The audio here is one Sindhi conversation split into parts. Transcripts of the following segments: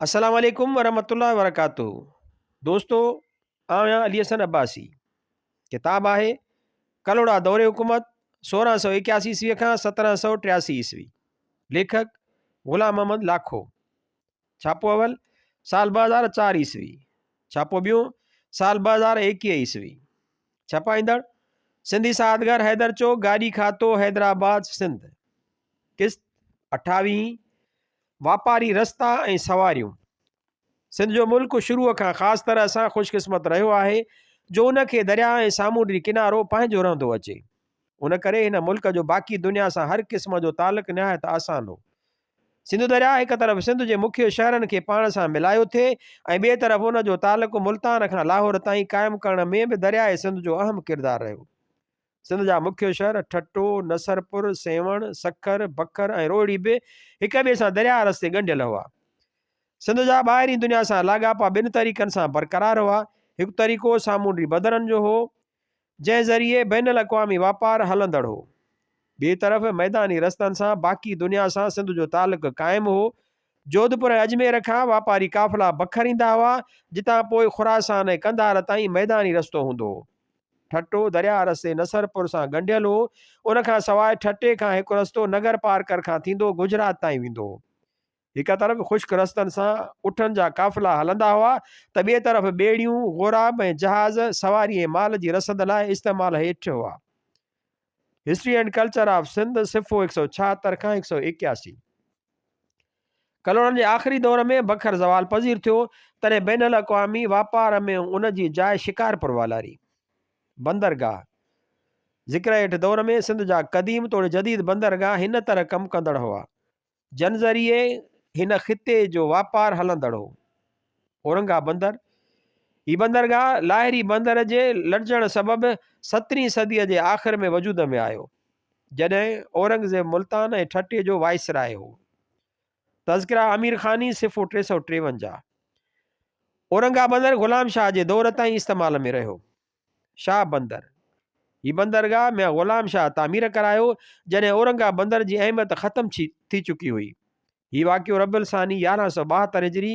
السلام عليڪم ورحمة الله وبرڪاته دوستو آئون آهيان علي حسن عباسي ڪتاب آهي ڪلهوڙا دور حڪومت 1681 عيسوي کان 1783 عيسوي ليکڪ غلام محمد لاکو ڇاپو اول سال 2004 عيسوي ڇاپو ٻيون سال 2021 عيسوي ڇپائيندڙ سنڌي ساڌگهر حيدر چوڪ گاڏي کاتو حيدرآباد سنڌ قسط اٺاويهين، واپاري رستا ۽ سواريون. سنڌ جو ملڪ شروع کان خاص طرح سان خوش قسمت رهيو آهي جو ان کي درياء ۽ سامونڊي ڪنارو پنهنجو رهندو اچي. ان ڪري هن ملڪ جو باقي دنيا سان هر قسم جو تعلق نهايت آسان هو. سنڌو درياء هڪ طرف سنڌ جي مکيه شهرن کي پاڻ سان ملايو ٿي ۽ ٻئي طرف ان جو تعلق ملتان کان لاهور تائين قائم ڪرڻ ۾ به درياء سنڌ جو اهم ڪردار رهيو. سنڌ جا مکيه شهر ٺٽو، نصرپور، سيوهڻ، سکر، بکر ۽ روهڙي به هڪ ٻئي سان درياهه رستي ڳنڍيل هئا. سنڌ جا ٻاهرين دنيا سان لاڳاپا ٻن طريقن سان برقرار هئا. هڪ طريقو سامونڊي بندرن جو هو، جنهن ذريعي بين الاقوامي واپار هلندڙ هو. ٻئي طرف ميداني رستن سان باقي دنيا سان سنڌ جو تعلق قائم هو. جوڌپور ۽ اجمير کان واپاري قافلا بکر ايندا هئا، جتان پوء خراسان ۽ قنڌار تائين ميداني رستو هوندو هو. ٺٽو درياهه رستي نصرپور سان ڳنڍيل هو. ان کان سواء ٺٽي کان هڪ رستو نگر پارڪر کان ٿيندو گجرات تائين ويندو هو. هڪ طرف خشڪ رستن سان اٺن جا قافلا هلندا هئا ته ٻئي طرف ٻيڙيون، غوراب ۽ جهاز سواري ۽ مال جي رسد لاء استعمال هيٺ هئا. History and culture of Sindh صفحو 176 کان 181. ڪلهوڙن جي آخري دور ۾ بکر زوال پذير ٿيو، تڏهن بين الاقوامي واپار ۾ ان جي جاء شڪارپور والاري. بندرگاهه، ذڪر هيٺ دور ۾ سنڌ جا قديم توڙي جديد بندرگاهه هن طرح ڪم ڪندڙ هئا، جن ذريعي هن خطي جو واپار هلندڙ هو. اورنگا بندر، هي بندرگاهه لاهري بندر جي لڙجڻ سبب سترهين صديء جي آخر ۾ وجود ۾ آيو، جڏهن اورنگزيب ملتان ۽ ٺٽي جو وائسراء هو. تذڪره امير خاني، صفحو 353. اورنگا بندر غلام شاهه جي دور تائين استعمال ۾ رهيو. شاهه بندر، هي بندرگاهه ميان غلام شاهه تعمير ڪرايو، جڏهن اورنگا بندر جي اهميت ختم ٿي چڪي هئي. هي واقعو ربيع الثاني 1172 هجري،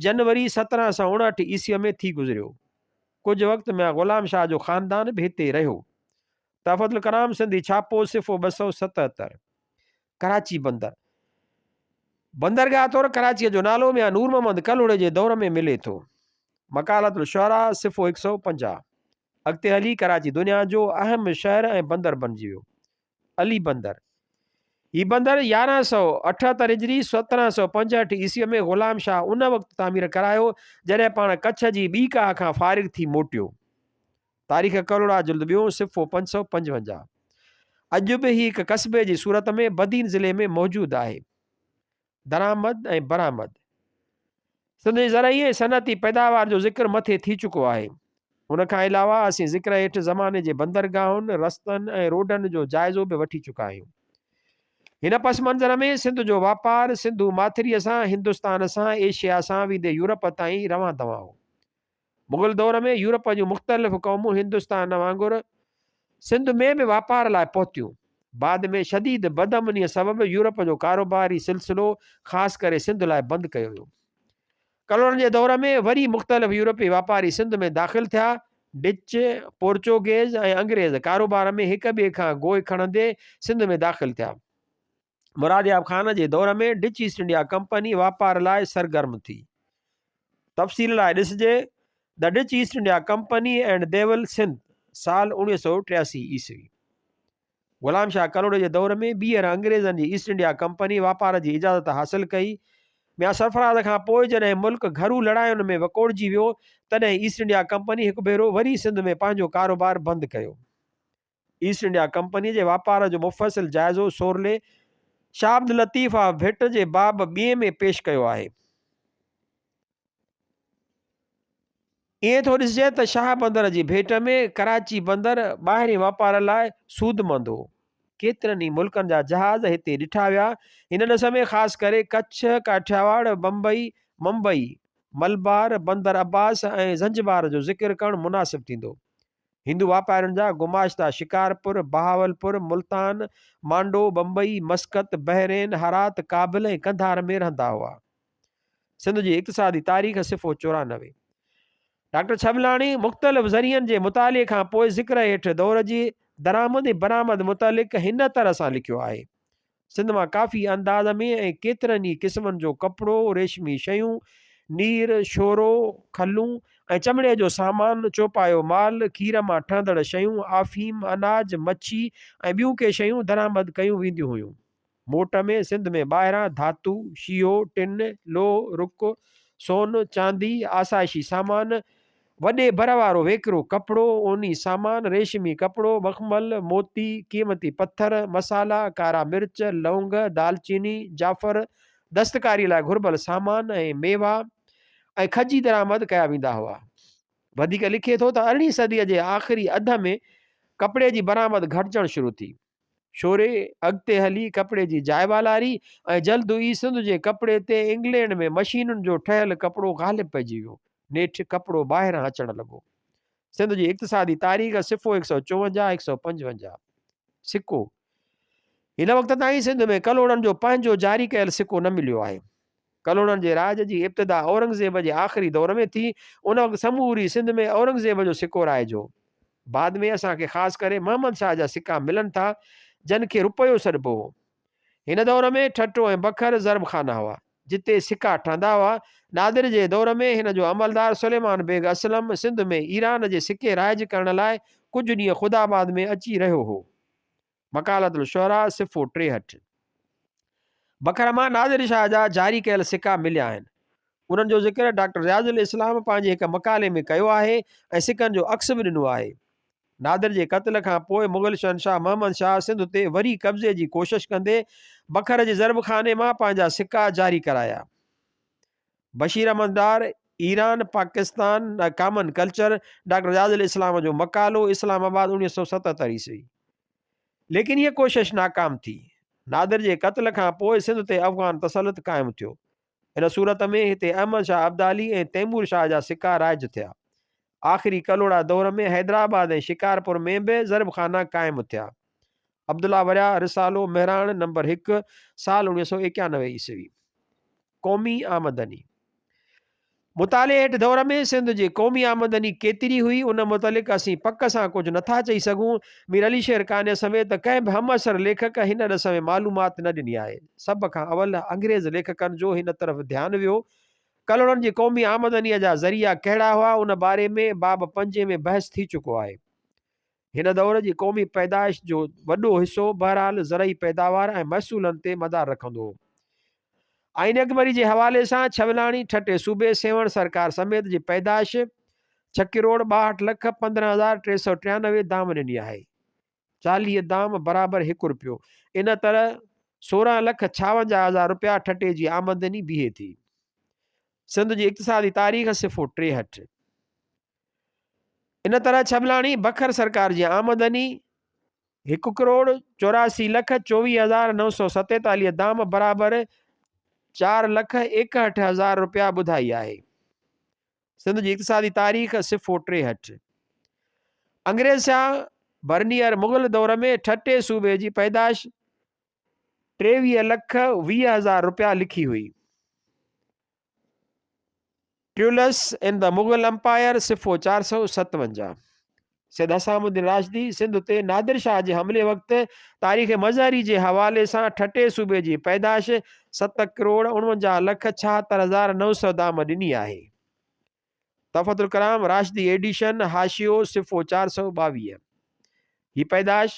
جنوري 1759 عيسويء ۾ ٿي گذريو. ڪجهه وقت ميان غلام شاهه جو خاندان به هتي رهيو. تحفة الڪرام سنڌي ڇاپو صفحو 277. ڪراچي بندر، بندرگاهه طور ڪراچيء جو نالو ميان نور محمد ڪلهوڙي جي دور ۾ ملي ٿو. مقالة الشعراء صفحو 150. اڳتي هلي ڪراچي دنيا جو اهم شهر ۽ بندر بڻجي ويو. علي بندر، هي بندر 1178 هجري 1765 عيسويء ۾ غلام شاهه ان وقت تعمير ڪرايو، جڏهن پاڻ ڪڇ جي ٻي ڪاهه کان فارغ ٿي موٽيو. تاريخ ڪلهوڙا جلد ٻيون صفحو 555. اڄ به هي هڪ قصبي جي صورت ۾ بدين ضلعي ۾ موجود آهي. درآمد ۽ برآمد، سنڌ جي زرعي ۽ صنعتي پيداوار جو ذڪر مٿي ٿي چڪو آهي. ان کان علاوه اسين ذڪر هيٺ زماني جي بندرگاهن، رستن ۽ روڊن جو جائزو به وٺي چڪا آهيون. هن پس منظر ۾ سنڌ جو واپار سنڌو ماٿريء سان، هندستان سان، ايشيا سان ويندي يورپ تائين روان دوان هو. مغل دور ۾ يورپ جون مختلف قومون هندستان وانگر سنڌ ۾ به واپار لاء پهتيون. بعد ۾ شديد بدامنيء سبب يورپ جو ڪاروباري سلسلو خاص ڪري سنڌ لاء بند ڪيو ويو. ڪلهوڙن جي دور ۾ وري مختلف يورپي واپاري سنڌ ۾ داخل ٿيا. ڊچ، پورچوگيز ۽ انگريز ڪاروبار ۾ هڪ ٻئي کان گوء کڻندي سنڌ ۾ داخل ٿيا. مرادياب خان جي دور ۾ ڊچ ايسٽ انڊيا ڪمپني واپار لاء سرگرم ٿي. تفصيل لاء ڏسجي The Dutch East India Company and Deval Sindh سال 1983 عيسوي. غلام شاهه ڪلهوڙي جي دور ۾ ٻيهر انگريزن جي ايسٽ انڊيا ڪمپني واپار جي اجازت حاصل ڪئي. ميان سرفراز کان پوء جڏهن ملڪ گهرو لڙاين ۾ وڪوڙجي ويو تڏهن ايسٽ انڊيا ڪمپني هڪ ڀيرو وري سنڌ ۾ پنهنجو ڪاروبار بند ڪيو. ايسٽ انڊيا ڪمپنيء جي واپار جو مفصل جائزو سورلي شاهه عبداللطيف آف ڀٽ جي باب ٻئين ۾ پيش ڪيو آهي. ائين ٿو ڏسجي ته شاهه بندر جي ڀيٽ ۾ ڪراچي بندر ٻاهرين واپار لاء سودمند هو. ڪيترن ئي ملڪن جا جهاز هتي ڏٺا ويا. هن ڏس ۾ خاص ڪري ڪڇ، ڪاٺياواڙ، بمبئي، ممبئي، ملبار، بندر عباس ۽ زنجبار جو ذڪر ڪرڻ مناسب ٿيندو. هندو واپارين جا گماشتا شڪارپور، بهاولپور، ملتان، مانڊو، بمبئي، مسقط، بحرين، هرات، ڪابل ۽ قنڌار ۾ رهندا هئا. سنڌ جي اقتصادي تاريخ صفحو 94. ڊاڪٽر ڇٻلاڻي مختلف ذريعن جي مطالعي کان پوء ذڪر هيٺ دور جي درآمد ۽ برآمد متعلق هن طرح سان لکيو آهي، سنڌ مان ڪافي انداز ۾ ۽ ڪيترن ئي قسمن جو ڪپڙو، ريشمي شيون، نير، شورو، کلون ۽ چمڙي جو سامان، چوپايو مال، کير مان ٺهندڙ شيون، آفيم، اناج، مڇي ۽ ٻيون ڪي شيون درآمد ڪيون وينديون هيون. موٽ ۾ سنڌ ۾ ٻاهران ڌاتو، شيهو، ٽن، لوهه، رڪ، سون، چاندي، آسائشي سامان، وڏي بر وارو ويڪرو ڪپڙو، اوني سامان، ريشمي ڪپڙو، مخمل، موتي، قيمتي پٿر، مصالحا، ڪارا مرچ، لونگ، دالچيني، جعفر، دستڪاري لاء گهربل سامان ۽ ميوا ۽ کجي درآمد ڪيا ويندا هئا. وڌيڪ لکي ٿو ته ارڙهين صديء جي آخري اڌ ۾ ڪپڙي جي برآمد گهٽجڻ شروع ٿي. شوري اڳتي هلي ڪپڙي جي جاء والاري ۽ جلد ئي سنڌ جي ڪپڙي تي انگلينڊ ۾ مشينن جو ٺهيل ڪپڙو غالب پئجي ويو. نيٺ ڪپڙو ٻاهران اچڻ لڳو. سنڌ جي اقتصادي تاريخ، صفحو 154، 155. سڪو، هن وقت تائين سنڌ ۾ ڪلهوڙن جو پنهنجو جاري ڪيل سڪو نه مليو آهي. ڪلهوڙن جي راڄ جي ابتدا اورنگزيب جي آخري دور ۾ ٿي. ان وقت سموري سنڌ ۾ اورنگزيب جو سڪو رائج هو. بعد ۾ اسان کي خاص ڪري محمد شاهه جا سڪا ملن ٿا، جن کي رپيو سڏبو هو. هن دور ۾ ٺٽو ۽ بکر ضرب خانا هئا، جتي سڪا ٺهندا هئا. نادر جي دور ۾ هن جو عملدار سليمان بيگ اسلم سنڌ ۾ ايران جي سڪي رائج ڪرڻ لاء ڪجهه ڏينهن خدا آباد ۾ اچي رهيو هو. مقالة الشعراء صفحو 63. بکر مان نادر شاهه جا جاري ڪيل سڪا مليا آهن. انهن جو ذڪر ڊاڪٽر رياض الاسلام پنهنجي هڪ مقالي ۾ ڪيو آهي ۽ سڪن جو عڪس به ڏنو آهي. نادر جي قتل کان پوء مغل شهنشاهه محمد شاهه سنڌ تي وري قبضي جي ڪوشش ڪندي بکر جي ضرب خاني مان پنهنجا سڪا جاري ڪرايا. Bashir Ahmed Dar, Iran Pakistan common culture, doctor Riaz ul Islam جو مقالو، اسلام آباد 1977 عيسوي. ليڪن هيء ڪوشش ناڪام ٿي. نادر جي قتل کان پوء سنڌ تي افغان تسلط قائم ٿيو. ان صورت ۾ هتي احمد شاهه ابدالي ۽ تيمور شاهه جا سڪا رائج ٿيا. آخري ڪلهوڙا دور ۾ حيدرآباد ۽ شڪارپور ۾ به ضرب خانا قائم ٿيا. عبدالله وريا، رسالو مهراڻ نمبر هڪ، سال 1991 عيسوي. قومي آمدني، مطالعي هيٺ دور ۾ سنڌ جي قومي آمدني ڪيتري هئي، ان متعلق اسين پڪ سان ڪجهه نٿا چئي سگهون. مير علي شير قانع سميت ڪنهن به همعصر ليکڪ هن ڏس ۾ معلومات نه ڏني آهي. سڀ کان اول انگريز ليکڪن جو هن طرف ڌيان ويو. ڪلهوڙن جي قومي آمدنيء جا ذريعا ڪهڙا هئا، ان باري ۾ باب پنجين ۾ بحث ٿي چڪو آهي. هن دور جي قومي پيدائش جو وڏو حصو بهرحال زرعي پيداوار ۽ محصولن تي مدار رکندو هو. آئين اڪبري جي حوالي سان ڇولاڻي، ٺٽي صوبي، سيوهڻ سرڪار سميت جي پيدائش ڇهه ڪروڙ 62 لک 15,393 دام ڏني آهي. 40 دام برابر هڪ رپيو. ان طرح 16 لک 56 هزار رپيا ٺٽي جي آمدني بيهي ٿي. سنڌ جي اقتصادي تاريخ صفحو 63. ان طرح ڇٻلاڻي بکر سرڪار جي آمدني هڪ ڪروڙ 84 لک 24,947 دام برابر 4 لک 61 هزار رپيا ٻڌائي آهي. سنڌ جي اقتصادي تاريخ صفحو 63. انگريز شاهه برنيئر مغل دور ۾ ٺٽي صوبي جي پيدائش 23 لک 20 هزار رپيا لکي هئي. Tolls in the Mughal empire, صفحو 457. سيد حسام الدين راشدي سنڌ تي نادر شاهه جي حملي وقت تاريخ مظهري جي حوالي سان ٺٽي صوبي جي پيدائش ست ڪروڙ 49 لک 76 هزار 900 دام ڏني آهي. تحفة الڪرام راشدي ايڊيشن، حاشيو، صفحو 422. هي پيدائش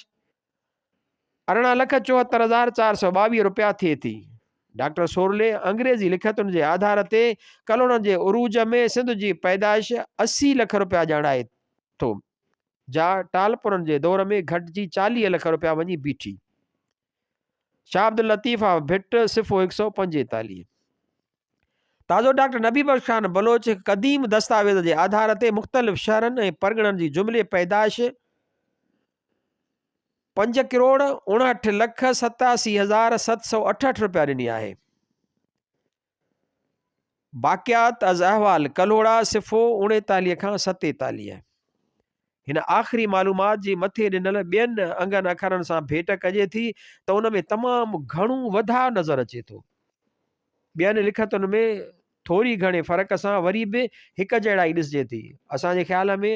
18 لک 74 هزار 422 رپيا ٿئي ٿي. ڊاڪٽر سورلي انگريزي لکتن جي آڌار تي ڪلهوڙن جي عروج ۾ سنڌ جي پيدائش 80 لک رپيا ڄاڻائي ٿو، جا ٽالپرن جي دور ۾ گهٽجي 40 لک رپيا وڃي بيٺي. شاهه عبداللطيف آف ڀٽ، صفحو 145. تازو ڊاڪٽر نبي بخش خان بلوچ هڪ قديم دستاويز جي آڌار تي مختلف شهرن ۽ پرڳڻن جي جملي پيدائش پنج ڪروڙ 59 لک 87 هزار 768 رپيا ڏني آهي. باقيات از احوال ڪلهوڙا صفحو 39 کان 47. هن آخري معلومات جي مٿي ڏنل ٻين انگن اکرن سان ڀيٽ ڪجي ٿي ته ان ۾ تمام گهڻو وڌاء نظر اچي ٿو. ٻين لکتن ۾ ٿوري گهڻي فرق سان وري به هڪ جهڙائي ڏسجي ٿي. اسان جي خيال ۾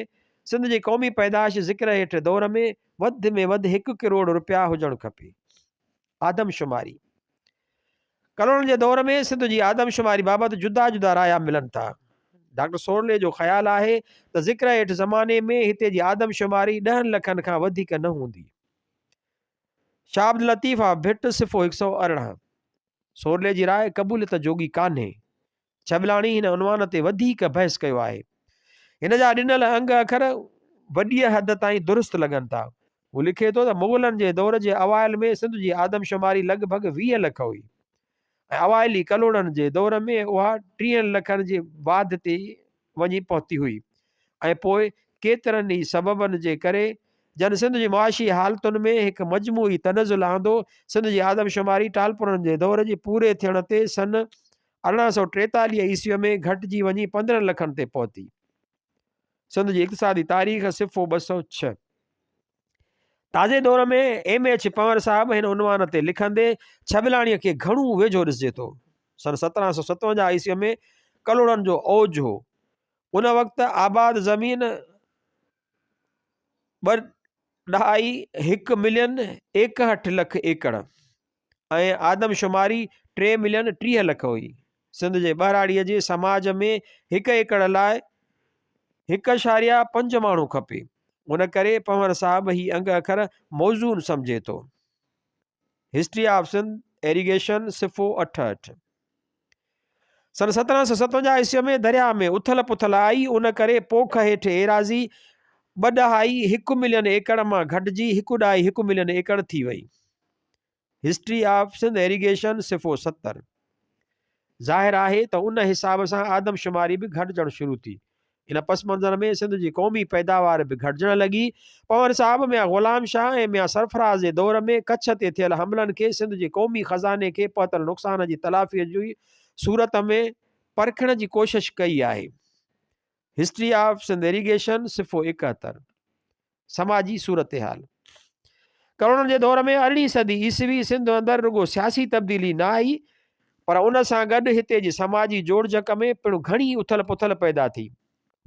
سنڌ جي قومي پيدائش ذڪر هيٺ دور ۾ وڌ ۾ وڌ هڪ ڪروڙ رپيا هجڻ کپي. آدمشماري، ڪلهوڙن جي دور ۾ سنڌ جي آدمشماري بابت جدا جدا رايا ملن ٿا. ڊاڪٽر سورلي جو خيال آهي ته ذڪر هيٺ زماني ۾ هتي جي آدمشماري ڏهن لکن کان وڌيڪ نه هوندي. شاهه عبداللطيف آف ڀٽ صفحو 118. سورلي جي راء قبوليت جوڳي ڪانهي. ڇٻلاڻي هن عنوان تي وڌيڪ بحث ڪيو آهي. هن جا ڏنل انگ اکر وڏيء حد تائين درست لڳن ٿا. هو لکي ٿو ته مغلن جي دور جي اوائل ۾ سنڌ جي آدمشماري لڳ ڀڳ 20 لک هئي ۽ اوائلي ڪلهوڙن جي دور ۾ اها ٽيهن لکن جي واڌ تي وڃي پهتي هئي ۽ پوء ڪيترن ئي سببن جي ڪري جن سنڌ جي معاشي حالتن ۾ هڪ مجموعي تنزل آندو، سنڌ جي آدمشماري ٽالپرن جي دور جي پوري ٿيڻ تي سن 1843 عيسويء ۾ گهٽجي وڃي 15 لکن تي پهتي. سنڌ جي اقتصادي تاريخ، صفحو 206. تازي دور ۾ ايم ايڇ پنور صاحب هن عنوان تي لکندي ڇٻلاڻيء کي گهڻو ويجهو ڏسجي ٿو. سن 1757 عيسويء ۾ ڪلهوڙن جو اوج هو. ان وقت آباد زمين ٻه ڏهائي هڪ ملين ايڪهٺ لک ايڪڙ ۽ آدمشماري ٽي ملين 30 لک هئي. سنڌ جي ٻهراڙيء جي سماج ۾ هڪ ايڪڙ لاء هڪ اشاريا پنج ماڻهو کپي. ان ڪري پنهور صاحب هي انگ اکر موزون سمجهي ٿو. هسٽري آف سنڌ ايريگيشن صفحو 68. سن 1757 عيسويء ۾ درياهه ۾ اٿل پٿل آئي، ان ڪري پوک هيٺ ايراضي ٻه ڏهائي هڪ ملين ايڪڙ مان گهٽجي هڪ ڏهائي هڪ ملين ايڪڙ ٿي وئي. هسٽري آف سنڌ ايريگيشن صفحو 70. ظاهر آهي ته ان حساب سان آدمشماري به گهٽجڻ شروع ٿي. ان پس منظر ۾ سنڌ جي قومي پيداوار به گهٽجڻ لڳي. پنهور صاحب، ميان غلام شاهه ۽ ميان سرفراز جي دور ۾ ڪڇ تي ٿيل حملن کي سنڌ جي قومي خزاني کي پهتل نقصان جي تلافيء جي صورت ۾ پرکڻ جي ڪوشش ڪئي آهي. هسٽري آف سنڌ ايريگيشن، صفحو 71. سماجي صورتحال، ڪروڙن جي دور ۾ ارڙهين صدي عيسوي سنڌ اندر رڳو سياسي تبديلي نه آئي پر ان سان گڏ هتي جي سماجي جوڙجڪ ۾ پڻ گهڻي اٿل پٿل پيدا ٿي.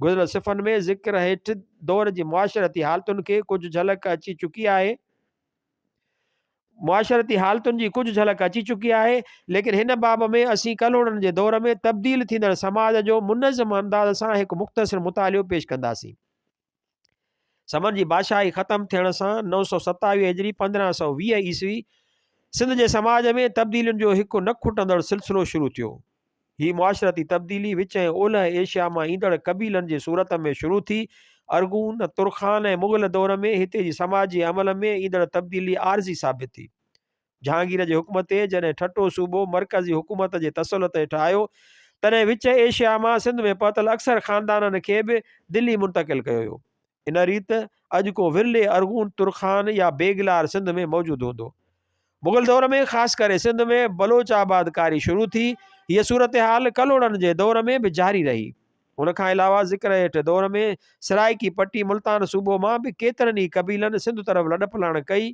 گذريل صفحن ۾ ذڪر هيٺ دور جي معاشرتي حالتن کي ڪجهه جهلڪ اچي چڪي آهي. معاشرتي حالتن جي ڪجهه جهلڪ اچي چڪي آهي، ليڪن هن باب ۾ اسين ڪلهوڙن جي دور ۾ تبديل ٿيندڙ سماج جو منظم انداز سان هڪ مختصر مطالعو پيش ڪنداسين. سمن جي بادشاهي ختم ٿيڻ سان 927 هجري 1520 عيسوي سنڌ جي سماج ۾ تبديلين جو هڪ نه کٽندڙ سلسلو شروع ٿيو. هي معاشرتي تبديلي وچ ۽ اولهه ايشيا مان ايندڙ قبيلن جي صورت ۾ شروع ٿي. ارغون، ترخان ۽ مغل دور ۾ هتي جي سماجي عمل ۾ ايندڙ تبديلي عارضي ثابت ٿي. جهانگير جي حڪم تي جڏهن ٺٽو صوبو مرڪزي حڪومت جي تسلط هيٺ آيو، تڏهن وچ ايشيا مان سنڌ ۾ پهتل اڪثر خاندانن کي به دلي منتقل ڪيو ويو. ان ريت اڄ ڪو ورلي ارغون، ترخان يا بيگلار سنڌ ۾ موجود هوندو. مغل دور ۾ خاص ڪري سنڌ ۾ بلوچ آبادڪاري شروع ٿي. هيء صورتحال ڪلهوڙن جي دور ۾ به جاري رهي. ان کان علاوه ذڪر هيٺ دور ۾ سرائيڪي پٽي ملتان صوبو مان به ڪيترن ئي قبيلن سنڌ طرف لڏپلاڻ ڪئي.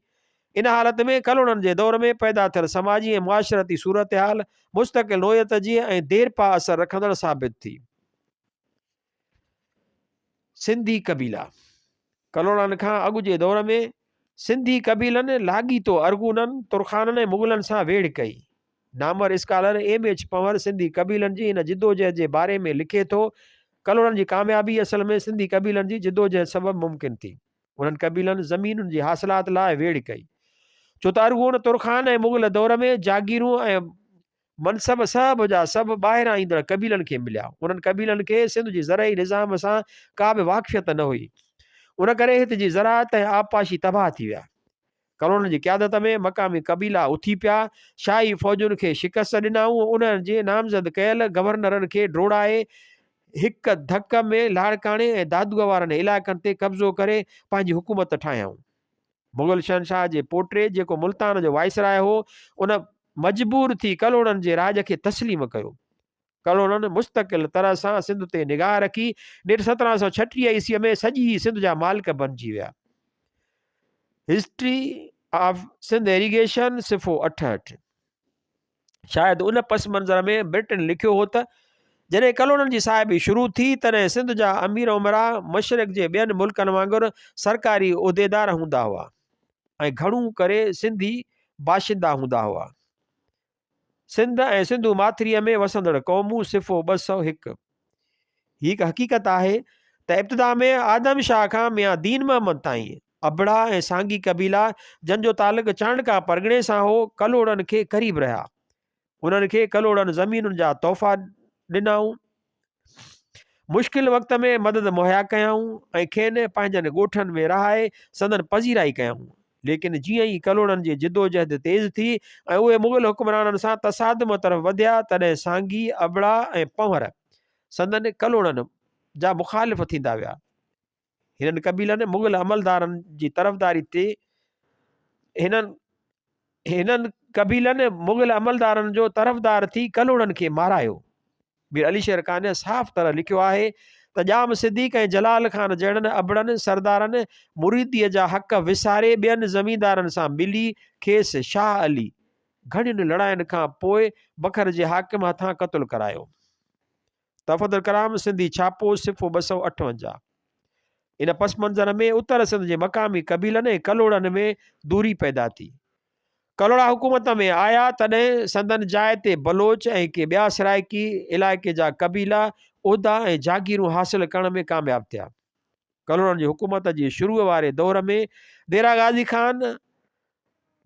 ان حالت ۾ ڪلهوڙن جي دور ۾ پيدا ٿيل سماجي ۽ معاشرتي صورتحال مستقل نوعيت جي ۽ ديرپا اثر رکندڙ ثابت ٿي. سنڌي قبيلا، ڪلهوڙن کان اڳ جي دور ۾ سنڌي قبيلن لاڳيتو ارغونن، ترخانن ۽ مغلن سان ويڙهه ڪئي. نامور scholar M H Panhwar Sindhi قبيلن جي هن جدوجهد جي باري ۾ لکي ٿو، ڪلهوڙن جي ڪاميابي اصل ۾ سنڌي قبيلن جي جدوجهد سبب ممڪن ٿي. انهن قبيلن زمينن جي حاصلات لاء ويڙهه ڪئي. ڇو ته ارغون، ترخان ۽ مغل دور ۾ جاگيرون ۽ منصب سڀ جا سڀ ٻاهران ايندڙ قبيلن کي مليا. انهن قبيلن کي سنڌ جي زرعي نظام سان ڪا به واقفيت نه هئي. ان ڪري هت جي زراعت ۽ آبپاشي تباهه ٿي ويا. ڪلهوڙن جي قيادت ۾ مقامي قبيلا اٿي پيا، شاهي فوجن کي شڪست ڏنائون، انهن جي نامزد ڪيل گورنرن کي ڊوڙائي هڪ ڌڪ ۾ لاڙڪاڻي ۽ دادوء وارن علائقن تي قبضو ڪري پنهنجي حڪومت ٺاهيائون. مغل شهنشاهه جي پوٽي جيڪو ملتان جو وائسراء هو، ان مجبور ٿي ڪلهوڙن جي راڄ کي تسليم ڪيو. ڪلهوڙن مستقل طرح سان سنڌ تي نگاهه رکي، نيٺ 1736 عيسويء ۾ سڄي سنڌ جا مالڪ بنجي ويا. هسٽري آف سنڌ ايريگيشن، صفحو 68. شايد ان پس منظر ۾ برٽن لکيو هو ته، جڏهن ڪلهوڙن جي صاحبي شروع ٿي، تڏهن سنڌ جا امير امراء مشرق جي ٻين ملڪن وانگر سرڪاري عهديدار هوندا هئا ۽ گهڻو ڪري سنڌي باشندا هوندا هئا. سنڌ ۽ سنڌو ماٿريء ۾ وسندڙ قومون صفحو 201. هي هڪ حقيقت آهي ته ابتدا ۾ آدم شاهه کان ميان دين محمد تائين ابڙا ۽ سانگي قبيلا، جن جو تعلق چانڊڪا پرڳڻي سان هو، ڪلهوڙن کي قريب رهيا. انهن کي ڪلهوڙن زمينن جا تحفا ڏنائون، مشڪل وقت ۾ مدد مهيا ڪيائون ۽ کين پنهنجن ڳوٺن ۾ رهائي سندن پذيرائي ڪيائون. ليڪن جيئن ئي ڪلهوڙن جي جدوجهد تيز ٿي ۽ اهي مغل حڪمرانن سان تصادم طرف وڌيا، تڏهن سانگي، ابڙا ۽ پنهور سندن، ڪلهوڙن، جا مخالف ٿيندا ويا. هنن قبيلن مغل عملدارن جي طرفداري تي هنن هنن قبيلن مغل عملدارن جو طرفدار ٿي ڪلهوڙن کي مارايو. مير علي شير قانع صاف طرح لکيو آهي ته ڄام صديق ۽ جلال خان جهڙن ابڙن سردارن مريديء جا حق وساري ٻين زميندارن سان ملي کيس شاهه علي گهڻين لڙاين کان پوء بکر جي حاڪم هٿان قتل ڪرايو. تحفة الڪرام سنڌي ڇاپو صفحو 258. ان پس منظر ۾ اتر سنڌ جي مقامي قبيلن ۽ ڪلهوڙن ۾ دوري پيدا ٿي. ڪلهوڙا حڪومت ۾ آيا تڏهن سندن جاء تي بلوچ ۽ ڪي ٻيا سرائيڪي علائقي جا قبيلا عهدا ۽ جاگيرون حاصل ڪرڻ ۾ ڪامياب ٿيا. ڪلهوڙن جي حڪومت جي شروع واري دور ۾ ديرا غازي خان،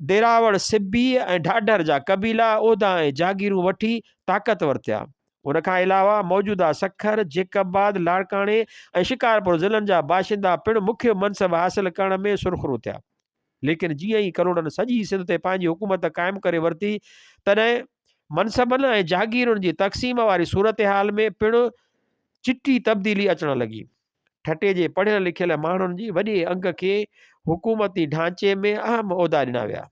ديراوڙ، سبي ۽ ڍاڍر جا قبيلا عهدا ۽ جاگيرون وٺي طاقتور ٿيا. ان کان علاوه موجوده سکر، جيڪب آباد، لاڙڪاڻي ۽ شڪارپور ضلعن جا باشندا پڻ مکيه منصب حاصل ڪرڻ ۾ سرخرو ٿيا. ليڪن جيئن ئي ڪلهوڙن سڄي سنڌ تي پنهنجي حڪومت قائم ڪري ورتي، تڏهن منصبن ۽ جاگيرن جي تقسيم واري صورتحال ۾ پڻ چٽي تبديلي اچڻ لڳي. ٺٽي جي پڙهيل لکيل ماڻهن جي وڏي انگ کي حڪومتي ڍانچي ۾ اهم عهدا ڏنا ويا.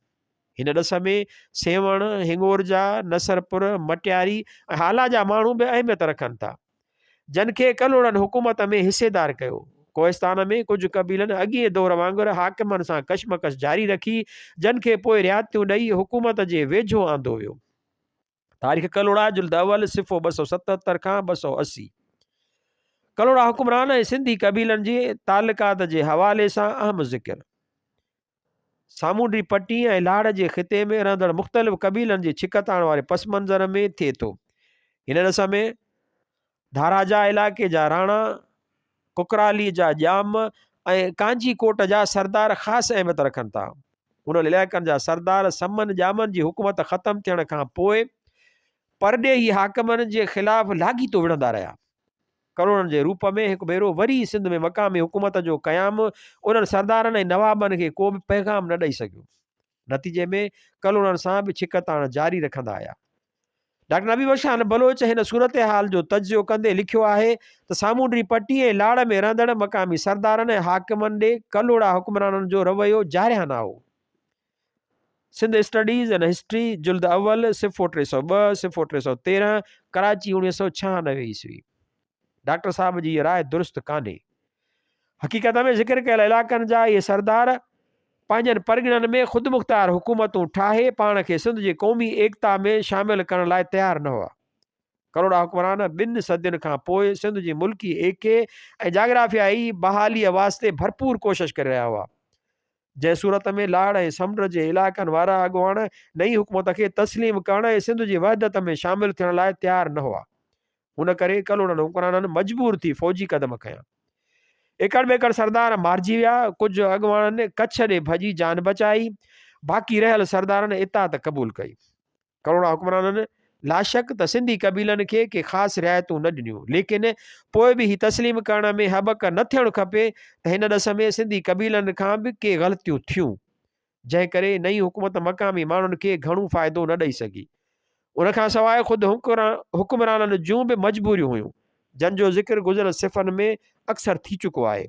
هن ڏس ۾ سيوهڻ، هڱورجا، نصرپور، مٽياري ۽ هالا جا ماڻهو به اهميت رکن ٿا، جن کي ڪلهوڙن حڪومت ۾ حصيدار ڪيو. ڪوهستان ۾ ڪجهه قبيلن اڳئين دور وانگر حاڪمن سان ڪشمڪش جاري رکي، جن کي پوء رعايتون ڏئي حڪومت جي ويجهو آندو ويو. تاريخ ڪلهوڙا جلد اول صفحو 277 کان 280. ڪلهوڙا حڪمران ۽ سنڌي قبيلن جي تعلقات جي حوالي سان اهم ذڪر. سامونڊي پٽي ۽ لاڙ جي خطي ۾ رهندڙ مختلف قبيلن جي ڇڪتاڻ واري پس منظر ۾ ٿئي ٿو. هن ڏس ۾ ڌاراجا علائقي جا راڻا، ڪڪرالي جا ڄام ۽ ڪانجي ڪوٽ جا سردار خاص اهميت رکن ٿا. انهن علائقن جا سردار سمن ڄامن جي حڪومت ختم ٿيڻ کان پوء پرڏيهي حاڪمن جي خلاف لاڳيتو وڙهندا رهيا. ڪلهوڙن جي روپ ۾ هڪ ڀيرو وري سنڌ ۾ مقامي حڪومت جو قيام انهن سردارن ۽ نوابن کي ڪو به پيغام نه ڏئي سگهيو. نتيجي ۾ ڪلهوڙن سان به ڇڪتاڻ جاري رکندا آيا. ڊاڪٽر نبي بخش خان بلوچ هن صورتحال جو تجزيو ڪندي لکيو آهي ته سامونڊي پٽي ۽ لاڙ ۾ رهندڙ مقامي سردارن ۽ حاڪمن ڏي ڪلهوڙا حڪمرانن جو رويو جارحانه هو. سنڌ اسٽڊيز اينڊ هسٽري، جلد اول، صفحو 302، صفحو 313، ڪراچي 1996 عيسوي. ڊاڪٽر صاحب جي هيء راء درست ڪانهي. حقيقت ۾ ذڪر ڪيل علائقن جا اهي سردار پنهنجن پرڳڻن ۾ خودمختيار حڪومتون ٺاهي پاڻ کي سنڌ جي قومي ايڪتا ۾ شامل ڪرڻ لاء تيار نه هئا. ڪلهوڙا حڪمران ٻن صدين کان پوء سنڌ جي ملڪي ايڪي ۽ جاگرافيائي بحاليء واسطي ڀرپور ڪوشش ڪري رهيا هئا. جنهن صورت ۾ لاڙ ۽ سمنڊ جي علائقن وارا اڳواڻ نئين حڪومت کي تسليم ڪرڻ ۽ سنڌ جي وحدت ۾ شامل ٿيڻ لاء تيار نه هئا. ان ڪري ڪلهوڙن حڪمرانن مجبور ٿي فوجي قدم کنيا. ايڪڙ ٻيڪڙ سردار مارجي ويا، ڪجهه اڳواڻن ڪڇ ڏي ڀڄي جان بچائي، باقي رهيل سردارن اطاعت قبول ڪئي. ڪلهوڙا حڪمرانن لاشڪ ته سنڌي قبيلن کي ڪي خاص رعايتون نه ڏنيون، ليڪن پوء به هي تسليم ڪرڻ ۾ هٻڪ نه ٿيڻ کپي ته هن ڏس ۾ سنڌي قبيلن کان به ڪي غلطيون ٿيون، جنهن ڪري نئين حڪومت مقامي ماڻهن کي گهڻو فائدو نه ڏئي سگهي. ان کان سواء خود حڪمرانن جون به مجبوريون هيون، جن جو ذڪر گذريل صفحن ۾ اڪثر ٿي چڪو آهي.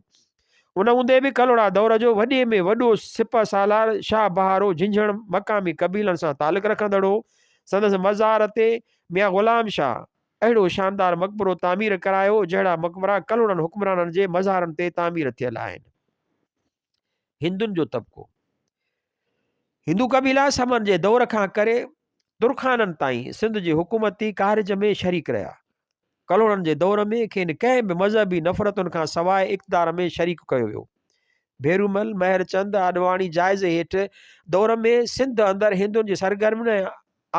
ان هوندي به ڪلهوڙا دور جو وڏي ۾ وڏو سپهه سالار شاهه بهارو جهنجهڻ مقامي قبيلن سان تعلق رکندڙ هو. سندس مزار تي ميان غلام شاهه اهڙو شاندار مقبرو تعمير ڪرايو، جهڙا مقبرا ڪلهوڙن حڪمرانن جي مزارن تي تعمير ٿيل آهن. هندن جو طبقو، هندو قبيلا سمن جي دور کان ڪري ترخانن تائين سنڌ جي حڪومتي ڪارج ۾ شريڪ رهيا. ڪلهوڙن جي دور ۾ کين ڪنهن به مذهبي نفرتن کان سواء اقتدار ۾ شريڪ ڪيو ويو. ڀيرومل مهر چند آڏواڻي جائزي هيٺ دور ۾ سنڌ اندر هندن جي سرگرمين ۽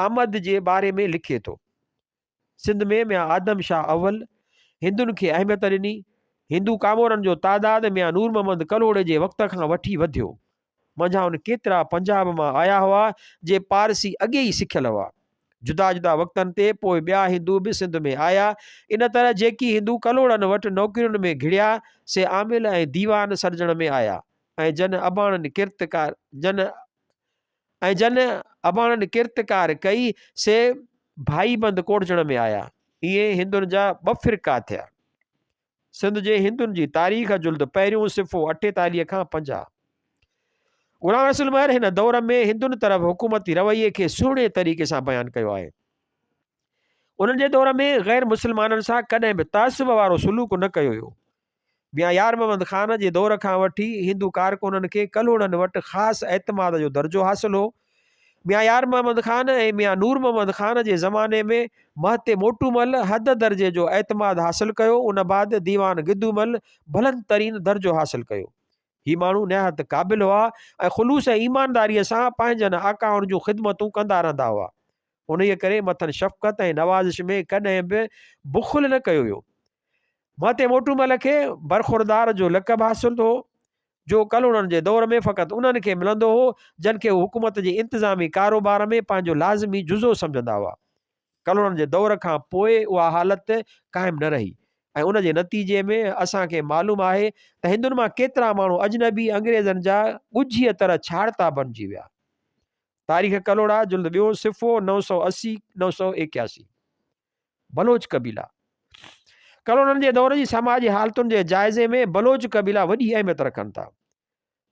آمد جي باري ۾ لکي ٿو. سنڌ ۾ ميان آدم شاهه اول هندن کي اهميت ڏني. هندو ڪامورن جو تعداد ميان نور محمد ڪلهوڙي جي وقت کان وٺي وڌيو. منجهائن ڪيترا پنجاب مان آيا هئا، جي پارسي اڳي ئي سکيل هئا. جدا جدا وقتن تي پوء ٻيا هندو به سنڌ ۾ آيا. ان طرح جيڪي هندو ڪلهوڙن وٽ نوڪرين ۾ گهڙيا، سي عامل ۽ ديوان سڏجڻ ۾ آيا ۽ جن اباڻن ڪرت جن ۽ جن اباڻن ڪرت ڪار ڪئي، سي ڀائيبند ڪوٺجڻ ۾ آيا. ائين هندن جا ٻه فرقا ٿيا. سنڌ جي هندن جي تاريخ جلد پهريون صفحو 48 کان 50. غلام رسول مهر هن دور ۾ هندن طرف حڪومتي رويي کي سهڻي طريقي سان بيان ڪيو آهي. انهن جي دور ۾ غير مسلمانن سان ڪڏهن به تعصب وارو سلوڪ نه ڪيو ويو. ميان يار محمد خان جي دور کان وٺي هندو ڪارڪنن کي ڪلهوڙن وٽ خاص اعتماد جو درجو حاصل هو. ميان يار محمد خان ۽ ميان نور محمد خان جي زماني ۾ مهتي موٽومل حد درجي جو اعتماد حاصل ڪيو، ان بعد ديوان گدومل بلند ترين درجو حاصل ڪيو. هي ماڻهو نهايت قابل هئا ۽ خلوص ۽ ايمانداريء سان پنهنجن آقائن جون خدمتون ڪندا رهندا هئا. انهيء ڪري مٿن شفقت ۽ نوازش ۾ ڪڏهن به بخل نه ڪيو ويو. مهتي موٽومل کي برخوردار جو لقب حاصل هو، جو ڪلهوڙن جي دور ۾ فقط انهن کي ملندو هو، جن کي هو حڪومت جي انتظامي ڪاروبار ۾ پنهنجو لازمي جزو سمجهندا هئا. ڪلهوڙن جي دور کان پوء اها حالت قائم نه رهي ۽ ان جي نتيجي ۾ اسان کي معلوم آهي ته هندن مان ڪيترا ماڻهو اجنبي انگريزن جا ڳجهيء طرح ڇاڙتا بڻجي ويا. تاريخ ڪلهوڙا، جلد ٻيو، صفحو 980، 981. بلوچ قبيلا، ڪلهوڙن جي دور جي سماجي حالتن جي جائزي ۾ بلوچ قبيلا وڏي اهميت رکن ٿا.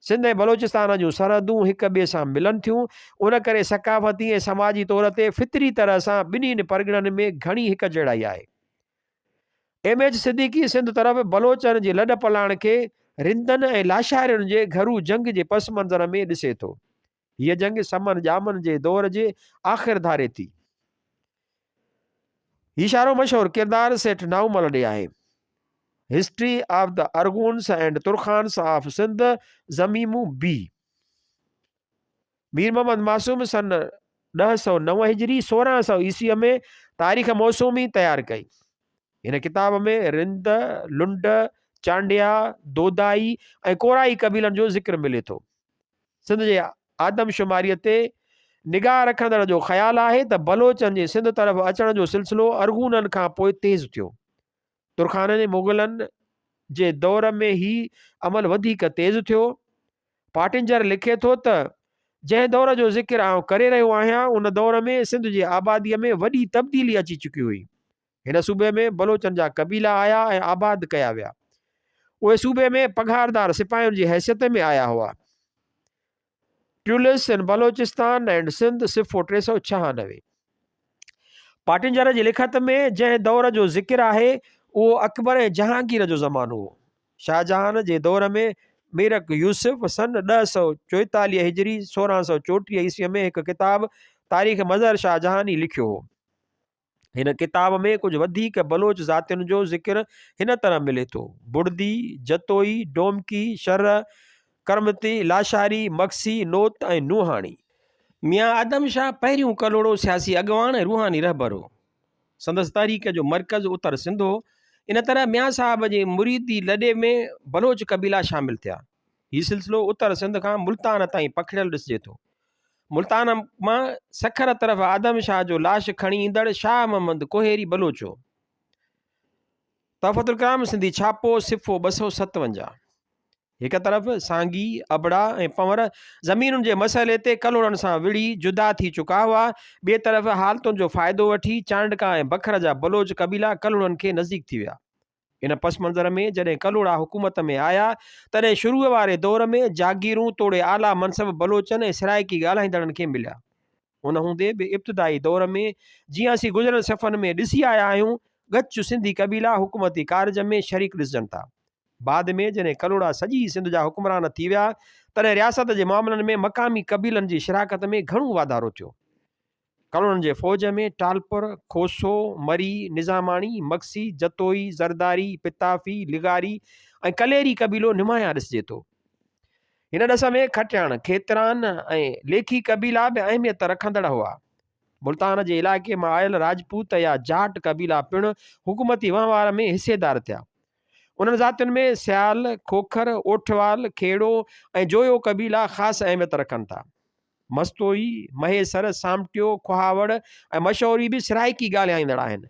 سنڌ ۽ بلوچستان جون سرحدون هڪ ٻئي سان ملن ٿيون، ان ڪري ثقافتي ۽ سماجي طور تي فطري طرح سان ٻنهين پرڳڻن ۾ گهڻي هڪ جهڙائي آهي. ايم ايڇ صديقي سنڌ طرف بلوچن جي لڏ پلاڻ کي رندن ۽ لاشارين جي گهرو جنگ جي پس منظر ۾ ڏسي ٿو. هيء جنگ سمن ڄامن جي دور جي آخر ڌاري ٿي. هي اشارو مشهور ڪردار سيٺ نائومل ڏي آهي. History of the Arghuns and Turkhans of Sindh ضميمو بي. مير محمد معصوم سن 1009 هجري 1600 عيسويء ۾ تاريخ موسومي تيار ڪئي. هن ڪتاب ۾ رند، لنڊ، چانڊيا، دودائي ۽ ڪورائي قبيلن جو ذڪر ملي ٿو. سنڌ جي آدمشماريء تي نگاهه رکندڙ جو خيال آهي ته بلوچن جي سنڌ طرف اچڻ جو سلسلو ارغونن کان پوء تيز ٿيو. ترخانن ۽ مغلن جي دور ۾ هي عمل وڌيڪ تيز ٿيو. پاٽنجر لکي ٿو ته، جنهن دور جو ذڪر آئون ڪري رهيو آهيان، ان دور ۾ سنڌ جي آباديء ۾ وڏي تبديلي اچي چڪي هئي. هن صوبي ۾ بلوچن جا قبيلا آيا ۽ آباد ڪيا ويا. اهي صوبي ۾ پگهاردار سپاهين جي حيثيت ۾ آيا هئا. Travels in Balochistan and Sindh صفحو 396. پاٽنجر جي لکت ۾ جنهن دور جو ذڪر آهي، اهو اڪبر ۽ جهانگير جو زمانو هو. شاهجهان جي دور ۾ ميرڪ يوسف سن 1044 هجري 1634 عيسويء ۾ هڪ ڪتاب تاريخ مظهر شاهجهاني لکيو هو. هن ڪتاب ۾ ڪجهه وڌيڪ بلوچ ذاتين جو ذڪر هن طرح ملي ٿو، بڙدي، جتوئي، ڊومڪي، شر، ڪرمتي، لاشاري، مگسي، نوت ۽ نوحاڻي. ميان آدم شاهه پهريون ڪلهوڙو سياسي اڳواڻ ۽ روحاني رهبر هو. سندس تحريڪ جو مرڪز اتر سنڌ هو. ان طرح ميان صاحب جي مريدي لڏي ۾ بلوچ قبيلا شامل ٿيا. هي سلسلو اتر سنڌ کان ملتان تائين پکڙيل ڏسجي ٿو. ملتان مان سکر طرف آدم شاهه جو لاش کڻي ايندڙ شاهه محمد ڪوهيري بلوچ هو. تحفة الڪرام سنڌي ڇاپو صفحو 257. هڪ طرف سانگي، ابڙا ۽ پنور زمينن جي مسئلي تي ڪلهوڙن سان وڙهي جدا ٿي چڪا هئا، ٻئي طرف حالتن جو فائدو وٺي چانڊڪا ۽ بکر جا بلوچ قبيلا ڪلهوڙن کي نزديڪ ٿي ويا. ان پس منظر ۾ جڏهن ڪلهوڙا حڪومت ۾ آيا، تڏهن شروع واري دور ۾ جاگيرون توڙي اعليٰ منصب بلوچن ۽ سرائيڪي ڳالهائيندڙن کي مليا. ان هوندي به ابتدائي دور ۾ جيئن اسين گذريل صفحن ۾ ڏسي آيا آهيون، ڳچ سنڌي قبيلا حڪومتي ڪارج ۾ شريڪ ڏسجن ٿا. بعد ۾ جڏهن ڪلهوڙا سڄي سنڌ جا حڪمران ٿي ويا، تڏهن رياست جي معاملن ۾ مقامي قبيلن جي شراڪت ۾ گهڻو واڌارو ٿيو. ڪلهوڙن جي فوج ۾ ٽالپر، کوسو، مري، نظاماڻي، مگسي، جتوئي، زرداري، پتافي، لغاري ۽ ڪليري قبيلو نمايان ڏسجي ٿو. هن ڏس ۾ کٽياڻ، کيتران ۽ ليکي قبيلا به اهميت رکندڙ هئا. ملتان جي علائقي مان آيل راجپوت يا جاٽ قبيلا پڻ حڪومتي وهنوار ۾ حصيدار ٿيا. انهن ذاتين ۾ سيال، کوکر، اوٺوال، کيڙو ۽ جويو قبيلا خاص اهميت رکن ٿا. مستوئي، مهيسر، سامٽيو، کهاوڙ ۽ مشوري به سرائيڪي ڳالهائيندڙ آهن.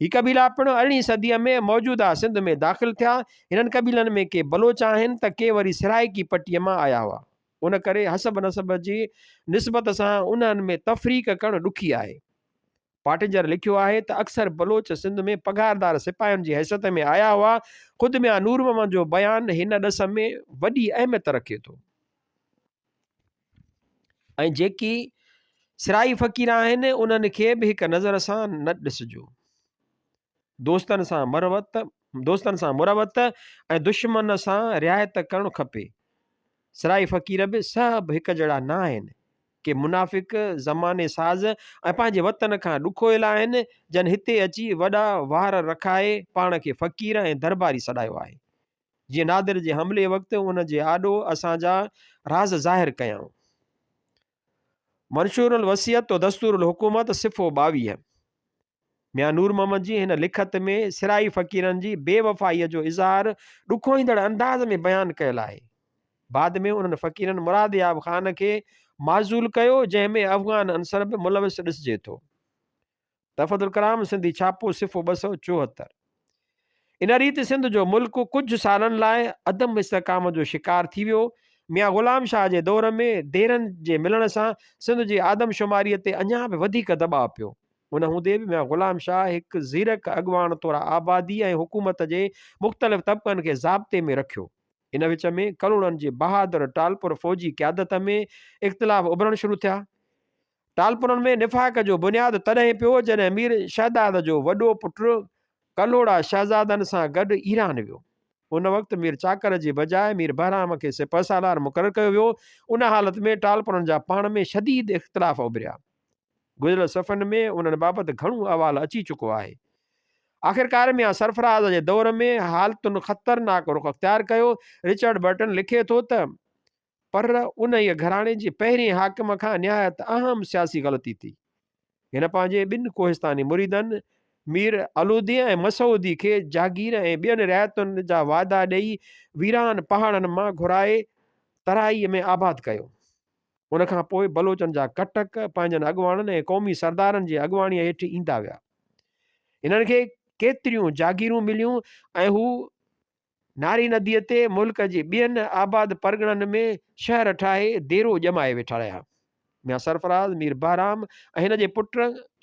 هي قبيلا پڻ ارڙهين صديء ۾ موجوده سنڌ ۾ داخل ٿيا. هنن قبيلن ۾ ڪي بلوچ آهن ته ڪي وري سرائيڪي پٽيء مان آيا هئا. ان ڪري حسب نسب جي نسبت سان انهن ۾ تفريق ڪرڻ ڏکي آهي. پاٽنجر لکيو آهي ته اڪثر بلوچ سنڌ ۾ پگهاردار سپاهين جي حيثيت ۾ آيا هئا. خود ميان نور محمد جو بيان هن ڏس ۾ وڏي اهميت رکي ٿو. ۽ جيڪي سرائي فقير آهن انهن کي به هڪ نظر سان نه ڏسجو. دوستن سان مروت دوستن سان مروت ۽ دشمن سان رعايت ڪرڻ کپي. سرائي فقير به سڀ هڪ جهڙا نه آهن. ڪي منافق، زماني ساز ۽ پنهنجي وطن کان ڏکويل آهن، جن هتي اچي وڏا وار رکائي پاڻ کي فقير ۽ درباري سڏايو آهي. جيئن نادر جي حملي وقت ان جي آڏو اسان جا راز ظاهر ڪيائون. منشور الوصيت و دستور الحڪومت صفحو 22. ميان نور محمد جي هن لکت ۾ سرائي فقيرن جي بي وفائيء جو اظهار ڏکوئيندڙ انداز ۾ بيان ڪيل آهي. بعد ۾ انهن فقيرن مراد ياب خان کي معزول ڪيو، جنهن ۾ افغان عنصر به ملوث ڏسجي ٿو. تحفة الڪرام سنڌي ڇاپو صفحو 274. ان ريت سنڌ جو ملڪ ڪجهه سالن لاء عدم استحڪام جو شڪار ٿي ويو. ميان غلام شاهه جي دور ۾ ديرن جي ملڻ سان سنڌ جي آدمشماريء تي اڃا به وڌيڪ دٻاء پيو. ان هوندي به ميان غلام شاهه هڪ زيرڪ اڳواڻ طور آبادي ۽ حڪومت جي مختلف طبقن کي ضابطي ۾ رکيو. ان وچ ۾ ڪلهوڙن جي بهادر ٽالپر فوجي قيادت ۾ اختلاف اڀرڻ شروع ٿيا. ٽالپرن ۾ نفاق جو بنياد تڏهن پيو جڏهن مير شهداد جو وڏو پٽ ڪلهوڙا شهزادن سان گڏ ايران ويو. ان وقت مير چاڪر جي بجاء مير بهرام کي سپهه سالار مقرر ڪيو ويو. ان حالت ۾ ٽالپرن جا پاڻ ۾ شديد اختلاف اڀريا. گذريل صفحن ۾ انهن بابت گهڻو احوال اچي چڪو آهي. آخرڪار ميان سرفراز جي دور ۾ حالتن خطرناڪ رخ اختيار ڪيو. رچرڊ برٽن لکي ٿو ته. پر انهيء گهراڻي جي پهرئين حاڪم کان نهايت اهم سياسي غلطي ٿي. هن پنهنجي ٻن ڪوهستاني مريدن مير علودي ۽ مسعودي کي جاگير ۽ ٻين رعايتن جا وعدا ڏيئي ويران پهاڙن مان گهرائي ترائيء ۾ آباد ڪيو. ان کان پوء بلوچن جا ڪٽڪ پنهنجن اڳواڻن ۽ قومي سردارن جي اڳواڻيء هيٺ ايندا ويا. هنن کي ڪيتريون جاگيرون مليون ۽ هو ناري نديء تي ملڪ جي ٻين آباد پرڳڻن ۾ شهر ٺاهي ديرو ڄمائي ويٺا رهيا. ميان سرفراز، مير بهرام ۽ هن جي پٽ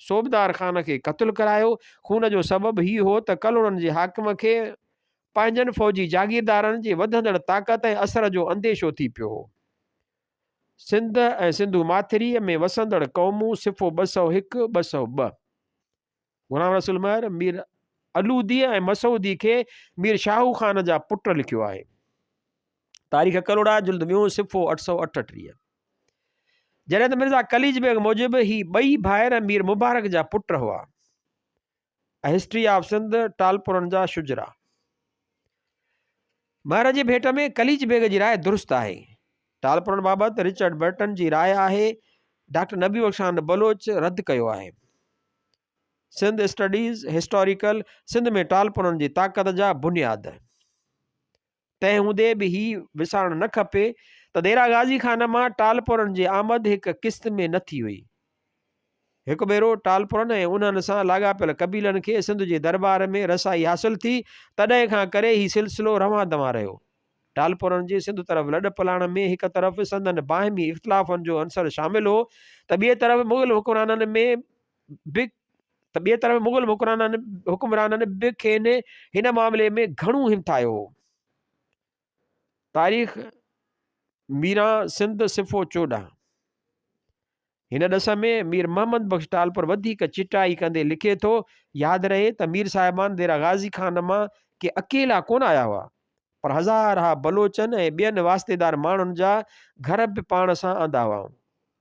صوبدار خان کي قتل ڪرايو. خون جو سبب هي هو ته ڪلهوڙن جي حاڪم کي پنهنجن فوجي جاگيردارن جي وڌندڙ طاقت ۽ اثر جو انديشو ٿي پيو هو. سنڌ ۽ سنڌو ماٿريء ۾ وسندڙ قومون صفحو 201، 202. غلام رسول مهر، مير علودي ۽ مسعودي کي مير شاهو خان جا پٽ لکيو آهي. تاريخ ڪلهوڙا جلد ٻيون صفحو 838. جڏهن ته مرزا قليچ بيگ موجب هي ٻئي ڀائر مير مبارڪ جا پٽ هئا. A History of Sindh ٽالپرن جا شجرا. مهر جي ڀيٽ ۾ قليچ بيگ جي راء درست آهي. ٽالپرن بابت رچرڊ برٽن جي راء آهي، ڊاڪٽر نبي بخش خان بلوچ رد ڪيو آهي. سنڌ اسٽڊيز، هسٽاريڪل، سنڌ ۾ ٽالپرن جي طاقت جا بنياد. تنهن هوندي به هي وسارڻ نه کپي ته ديرا غازي خان مان ٽالپرن جي آمد هڪ قسط ۾ نه ٿي هئي. هڪ ڀيرو ٽالپرن ۽ انهن سان لاڳاپيل قبيلن کي سنڌ جي درٻار ۾ رسائي حاصل ٿي، تڏهن کان ڪري هي سلسلو روان دوان رهيو. ٽالپرن جي سنڌ طرف لڏ پلاڻ ۾ هڪ طرف سندن باهمي اختلافن جو عنصر شامل هو ته ٻئي طرف مغل حڪمرانن ۾ به ته ٻئي طرف مغل حڪمرانن حڪمرانن به کين هن معاملي ۾ گهڻو همٿايو هو. تاريخ ميران سنڌ صفحو 14. هن ڏس ۾ مير محمد بخش ٽالپر وڌيڪ چٽائي ڪندي لکي ٿو، ياد رهي ته مير صاحبان ديره غازي خان مان ڪي اڪيلا ڪونه آيا هئا، پر هزارها بلوچن ۽ ٻين واسطيدار ماڻهن جا گهر به پاڻ سان آندا هئائون،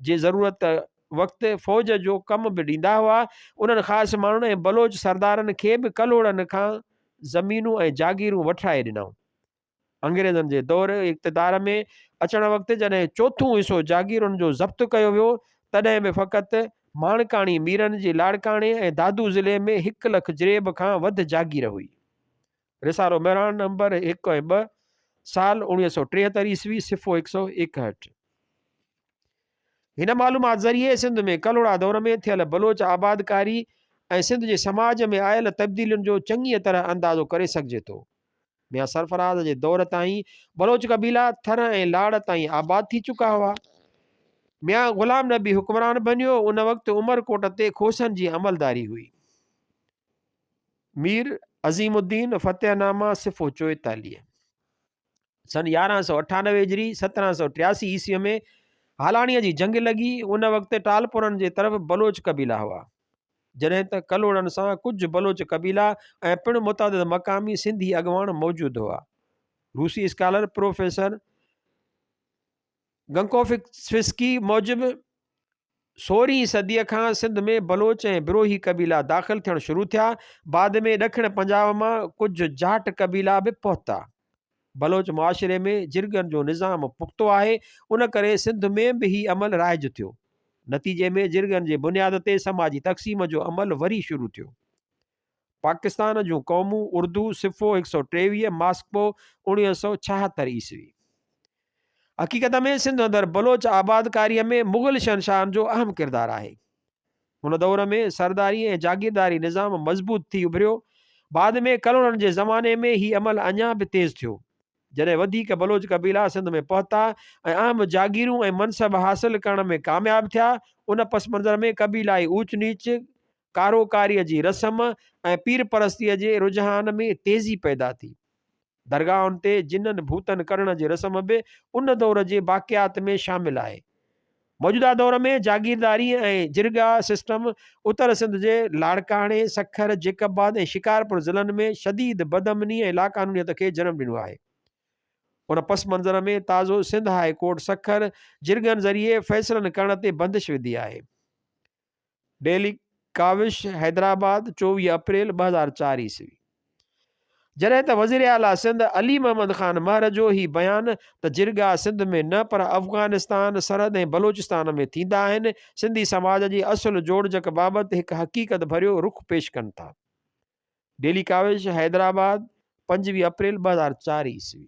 جي ضرورت وقت فوج جو ڪم به ڏيندا هئا. انهن خاص ماڻهن ۽ بلوچ سردارن کي به ڪلهوڙن کان زمينون ۽ جاگيرون وٺرائي ڏنائون. انگريزن جي دور اقتدار ۾ اچڻ وقت جڏهن چوٿون حصو جاگيرن جو ضبط ڪيو ويو، تڏهن به فقط ماڻڪاڻي ميرن جي لاڙڪاڻي ۽ دادو ضلعي ۾ هڪ لک جريب کان وڌ جاگير هئي. رسالو مهراڻ نمبر 1 ۽ 2، سال 1973 عيسوي، صفحو 161. هن معلومات ذريعي سنڌ ۾ ڪلهوڙا دور ۾ ٿيل بلوچ آبادڪاري ۽ سنڌ جي سماج ۾ آيل تبديلين جو چڱيء طرح اندازو ڪري سگهجي ٿو. ميان سرفراز جي دور تائين بلوچ قبيلا ٿر ۽ لاڙ تائين آباد ٿي چڪا هئا. ميان غلام نبي حڪمران بنيو، ان وقت عمرڪوٽ تي کوسن جي عملداري هئي. مير عظيم الدين فتح نامه صفحو 44. سن 1198 هجري 1783 عيسوي ۾ هالاڻيء جي جنگ لڳي. ان وقت ٽالپرن جي طرف بلوچ قبيلا هئا. جڏهن ته ڪلهوڙن سان ڪجهه بلوچ قبيلا ۽ پڻ متعدد مقامي سنڌي اڳواڻ موجود هئا. روسي اسڪالر پروفيسر گنڪوفسڪي موجب سورهين صديء کان سنڌ ۾ بلوچ ۽ بروهي قبيلا داخل ٿيڻ شروع ٿيا. بعد ۾ ڏکڻ پنجاب مان ڪجهه جاٽ قبيلا به پهتا. بلوچ معاشري ۾ جرڳن جو نظام پختو آهي، ان ڪري سنڌ ۾ به هي عمل رائج ٿيو. نتيجي ۾ جرڳن جي بنياد تي سماجي تقسيم جو عمل وري شروع ٿيو. پاڪستان جون قومون، اردو، صفحو 123، ماسڪو، 1976 عيسوي. حقيقت ۾ سنڌ اندر بلوچ آبادڪاريء ۾ مغل شهنشاهن جو اهم ڪردار آهي. ان دور ۾ سرداري ۽ جاگيرداري نظام مضبوط ٿي اڀريو. بعد ۾ ڪلهوڙن جي زماني ۾ هي عمل اڃا به تيز ٿيو. جڏهن وڌيڪ بلوچ قبيلا سنڌ ۾ پهتا ۽ اهم جاگيرون ۽ منصب حاصل ڪرڻ ۾ ڪامياب ٿيا، ان پس منظر ۾ قبيلائي اوچ نيچ، ڪاروڪاريء جي رسم ۽ پير پرستيء جي رجحان ۾ تيزي پيدا ٿي. درگاهن تي جنن ڀوتن ڪڍڻ جي رسم به ان دور جي باقيات ۾ شامل آهي. موجوده دور ۾ جاگيرداري ۽ جرڳا سسٽم اتر سنڌ جي لاڙڪاڻي، سکر، جيڪب آباد ۽ شڪارپور ضلعن ۾ شديد بدامني ۽ لاقانونيت کي جنم ڏنو آهي. ان پس منظر ۾ تازو سنڌ هاء ڪورٽ سکر جرڳن ذريعي فيصلن ڪرڻ تي بندش وڌي آهي. ڊيلي ڪاوش، حيدرآباد، 24 اپريل 2004 عيسوي. جڏهن ته وزيراعليٰ سنڌ علي محمد خان مهر جو هي بيان ته جرڳا سنڌ ۾ نه پر افغانستان، سرحد ۽ بلوچستان ۾ ٿيندا آهن، سنڌي سماج جي اصل جوڙجڪ بابت هڪ حقيقت ڀريو رخ پيش ڪن ٿا. ڊيلي ڪاوش، حيدرآباد، 25 اپريل 2004 عيسوي.